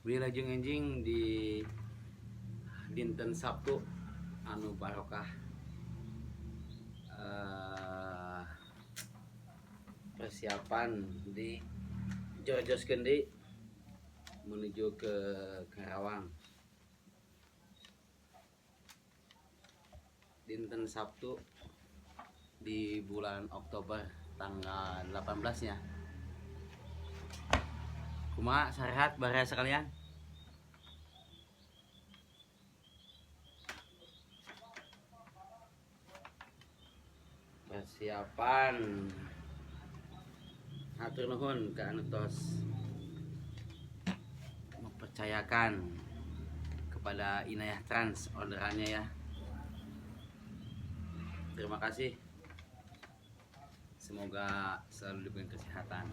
Wilujeng enjing di dinten Sabtu anu barokah. Persiapan di jorjoskeun deui menuju ke Karawang. Dinten Sabtu di bulan Oktober tanggal 18 ya. Kumaha, sarehat baraya sekalian? Persiapan, hatur nuhun ka anu tos mempercayakan kepada Inayah Trans orderannya ya. Terima kasih. Semoga selalu diberi kesehatan.